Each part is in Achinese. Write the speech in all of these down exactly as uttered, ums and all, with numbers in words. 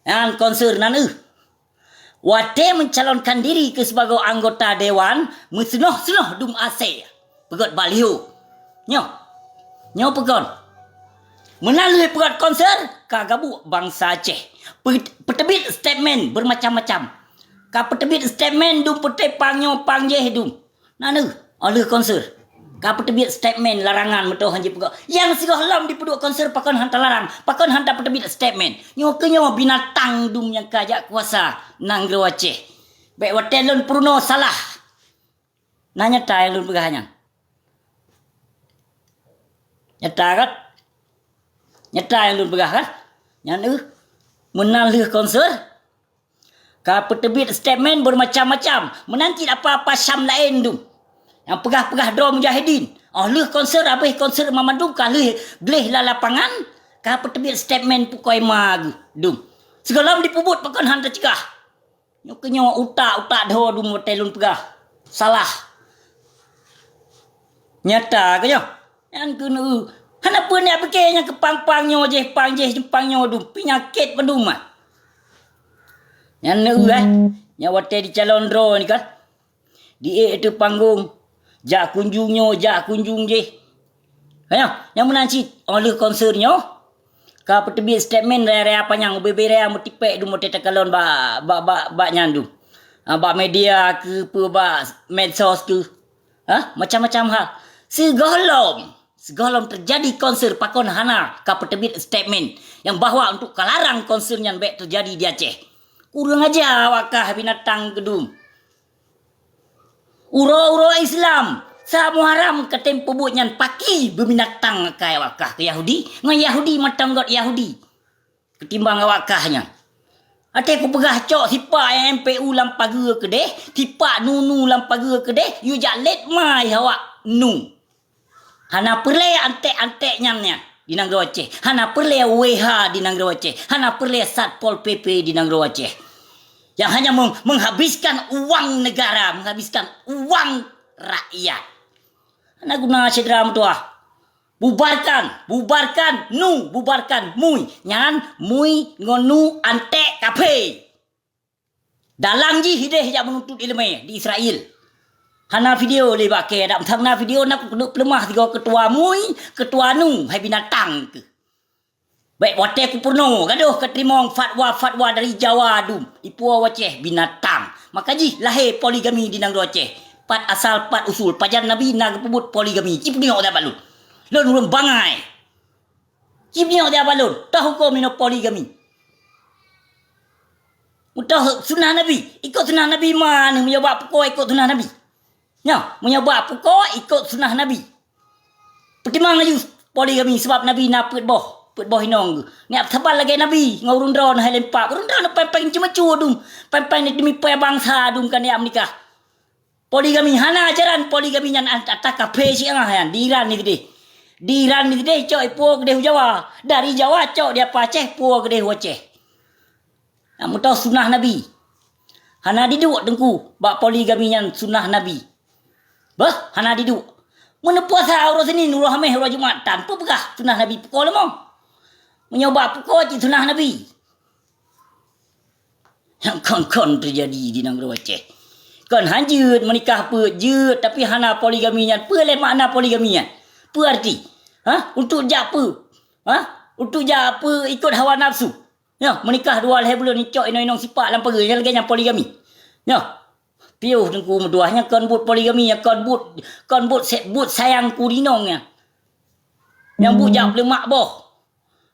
Nyan konser nan eu. Watée mencalonkan diri keu sibagoe anggota dewan, meuseunoh-seunoh dum asée. Peugét baliho. Nyoe. Nyoe peugét. Meunan lheueh peugét konser, ka gabuk bansa Aceh. Pe-, peuteubiet statement beureumacam-macam. Ka peuteubiet statement dum peuté pang nyoe pang jéh dum. Nan eu, óh lheueh konser. Ka peuteubiet statement larangan meutoh hanjeuet peugah. Nyang sigohlom dipeuduek konser pakon hanta larang, pakon hanta peuteubiet statement. Nyoe keu nyoe binatang dum nyang ka jak kuasa nanggroe Aceh. Bék watée lôn peurunoe salah. Na nyata nyang lôn peugah nyan. Nyata kan? Nyata nyang lôn peugah kan? Nyan eu, meunan lheueh konser, ka peuteubiet statement beureumacam-macam. Meunan cit apa-apa Syam laén dum. Nyang peugah-peugah droe mujahidin. Óh lheueh konser, habéh konser mamandum ka lheueh gleh lam lapangan, ka peuteubiet statement pukoi ma geuh dum. Sigohlom dipeubuet pakon hana teuceugah. Nyoe keu nyoe utak-utak dho dum watée lôn peugah. Salah. Nyata keu nyoe. Nyan keu neu. Hana peue neupike nyang keu pang-pang nyoe jéh, pang jéh, pang nyoe dum. Peunyakét mandum ah. Nyan neu eh. Nyan watée dicalon droe ni kan. Di ék ateueh panggong. Jak kunjung nyoe, jak kunjung jéh. Nyoe, nyang meunan cit, óh lheueh konser nyoe, ka peuteubiet statement raya-raya panyang, ubé-bé raya meutipék dum watée takalon bak, bak, bak, bak nyan dum. Ah, bak media keu, peue bak medsos keu. Ha? Macam-macam hal. Sigohlom, sigohlom teujadi konser pakon hana ka peuteubiet statement nyang bahwa untuk kalarang konser nyan bék teujadi di Aceh. Kurang aja awak kah binatang keu dum. Uroe-uroe Islam, sa Muharram katem peubuet nyan paki beuminatang akai awak kah keu Yahudi, ngon Yahudi mantong göt Yahudi. Ketimbang awak kah nyan. Até kupeugah cok sipak nyang M P U lam pageue keudeh, sipak nu-nu lam pageue keudeh, yue jak let mai awak nu. Hana peureulée anték-anték nyan nyan di nanggroe Aceh. Hana peureulée W H di nanggroe Aceh. Hana peureulée Satpol P P di nanggroe Aceh. Yang hanya meng-, menghabiskan uang negara, menghabiskan uang rakyat. Hana guna syedara meutuah. Bubarkan, bubarkan nu, bubarkan MUI. Nyan MUI ngon nu anték kaphé. Dalam jih ideh jak meununtut iéleumé di Israel. Hana video lé bak kée, dak meusan na video na keuneuk peuleumah sigoe keutua MUI, keutua nu, hai binatang keuh. Bék watée kupeurunoe, gadôh kateurimong fatwa-fatwa dari Jawa dum, ipuwoe u Aceh binatang. Maka jih lahé poligami di nanggroe Aceh. Pat asal, pat usul, pajan Nabi na geupeubuet poligami. Ci peuduek dak bak lôn. Lôn ureuëng bangai. Ci peuduek dak bak lôn, toh huköm inoe poligami. Meutoh sunnah Nabi, ikot sunnah Nabi ma neuh meunyoe bak pukoe ikot sunnah Nabi. Nyoe, meunyoe bak pukoe ikot sunnah Nabi. Peutimang laju poligami sabab Nabi na peuet boh, peuet boh inong geuh. Neujak saban lagée Nabi ngon ureuëng droe hai lempap. Ureuëng droe paeng-paeng ceumeucue dum, paeng-paeng demi peuet bansa dum ka neujak meunikah. Poligami, hana ajaran poligami nyan ata kaphé Syiah nyan di Iran ni keudeh. Di Iran ni keudeh cok ipuwoe keudeh u Jawa. Dari Jawa cok di apa Aceh, puwoe keudeh u Aceh. Nak meutoh sunnah Nabi. Hana diduek teungku bak poligami nyan sunnah Nabi. Beuh, hana diduek. Meuneupuasa uroe Senin, uroe Hameh, uroe Jumat tan peupeugah sunnah Nabi pukoe leumong. Meunyoe bak pukoe cit sunnah Nabi. Nyang kon-kon teujadi di nanggroe Aceh. Kon han jeuet meunikah peuet jeuet, tapi hana poligami nyan. Peue lé makna poligami nyan? Peue arti? Ha? Untuk jak peue? Ha? Untuk jak peue ikot hawa nafsu? Nyoe, meunikah dua lhée buleuen icok inong-inong sipak lam pageue, nyan lagée nyan poligami. Nyoe, piôh teungku meutuah, nyan kon buet poligami, nyan kon buet, kon buet se-, buet sayang keu inong nyan. Nyang buet jak peuleumak boh.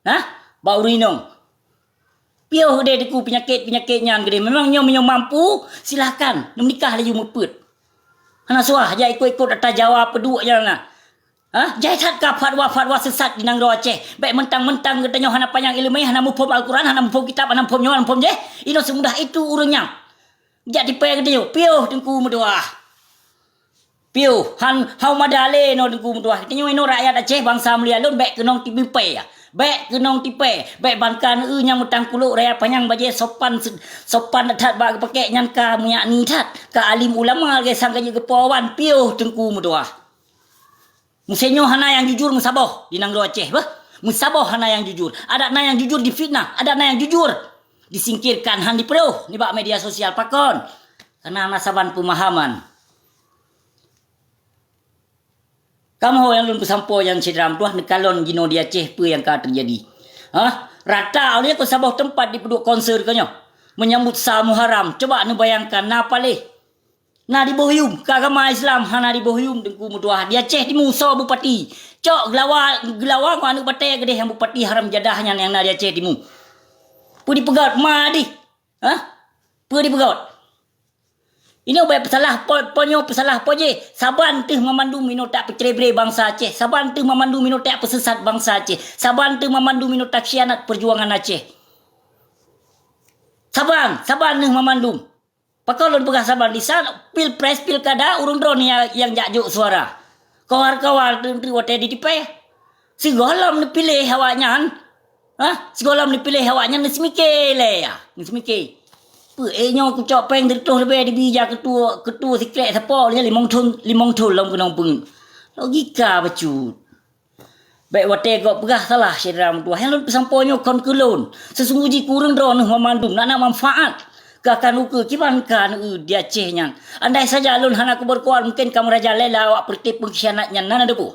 Nah, bak ureuëng inong. Piôh deh teungku peunyakét-peunyakét nyan keudeh. Memang nyoe meunyoe mampu, silahkan neumeunikah laju meupeuet. Hana suah jak ikot-ikot ata Jawa peuduek nyan na. Ha? Jai that ka fatwa-fatwa sesat di nanggroe Aceh. Bék mentang-mentang geutanyoe hana panyang iéleumé, hana muphom Al-Quran, hana muphom kitab, hana muphom nyoe, hana muphom jéh. Inoe seumudah itu ureuëng nyan. Jak tipée geutanyoe, piôh teungku meutuah. Piôh, han hau mada lé inoe teungku meutuah. Geutanyoe inoe rakyat Aceh bansa mulia lôn bék keunong tipée. Bék keunong tipée. Bék ban ka neu nyang meutangkulok raya panyang bajée sopan se-, sopan that bak geupakék nyan ka meuyakni that. Ka alim ulama lagée sang ka jeuet geupowan piôh teungku meutuah. Meusé nyoe hana nyang jujur meusaboh di nanggroe Aceh beuh. Meusaboh hana nyang jujur. Adak na nyang jujur difitnah, adak na nyang jujur. disingkirkan, han dipeurôh nibak media sosial. Pakon? Karena hana saban peumahaman. Kamoe nyang lôn peusampoe nyan syedara meutuwah, neukalon jinoe di Aceh peue nyang ka teujadi. Hah? Rata awaknyan kon saboh teumpat jipeuduek konser keu nyoe. Menyambut sa Muharram, coba neubayangkan na paléh. Na diboh yuem, keu agama Islam hana diboh yuem Teungku meutuwah. Di Aceh Timu soe bupati. Cok geulawa, geulawa ngon aneuk batée keudeh nyang bupati haram jadah nyan nyang na di Aceh Timu. Peue dipeugöt ma dih? Hah? Peue dipeugöt? Inoe bèk peusalah po, po nyoe peusalah po jéh. Saban teuh mamandum inoe tak peucré-bré bansa Aceh. Saban teuh mamandum inoe tak peuseusat bansa Aceh. Saban teuh mamandum inoe tak khianat peujuangan Aceh. Saban, saban neuh mamandum. Pakon lôn peugah saban, di saat pilpres, pilkada, ureueng droeneuh nyang, nyang jak jok suara. Kawar-kawar teuntri watèe jitipèh. Sigohlom neupiléh awaknyan, ha? Sigohlom neupiléh awaknyan neuseumiké lé, ya. Neuseumiké. Peue, eh, nyoe kucok péng sireutôh leubeh dibi jak keutua, keutua sikrek sapo, nyan limong thon, limong thon lom keunong peungeuet. Logika bacut. Bèk watèe gob peugah salah syedara meutuwah. Nyang lôn peusampoe nyoe kon keu lôn. Seusunggoh jih keu ureueng droeneuh mamandum na, na manfaat. Ka, ka nukeue kiban ka neueu di Aceh nyan. Andai saja lôn hana kuberkuat, mungken ka meurajalela awak peureuté peungkhianat nyan na, na teupeue.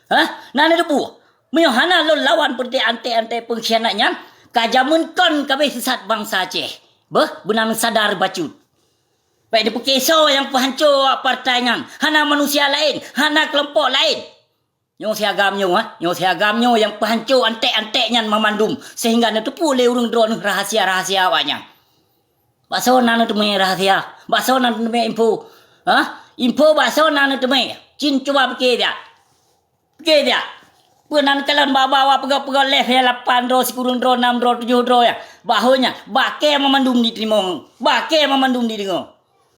Hah? Na, na teupeue. Meunyoe hana lôn lawan peureuté anték-anték peungkhianat nyan, ka jameun kon ka abéh seusat bansa Aceh. Beuh, beuna neusadar bacut. Bèk neupeuké soe nyang peuhanco awak partai nyan. Hana manusia laén, hana keulompok laén. Nyoe si agam nyoe, ha? Nyoe si agam nyoe nyang peuhanco anték-anték nyan mamandum, sehingga neuteupeue lé ureueng droeneuh rahasia-rahasia awaknyan. Bak soe na neuteumé rahasia? Bak soe na neuteumé info? Ha? Info bak soe na neuteumé? Cit cuba pike siat. Pike siat. Peue na neukalon ba-ba awak peugah-peugah lhèe, lapan droe, sikureueng droe, nam droe, tujoh droe nyan. Bak ho nyan, bak kèe mamandum jiteurimong. Bak kèe mamandum jideungoe.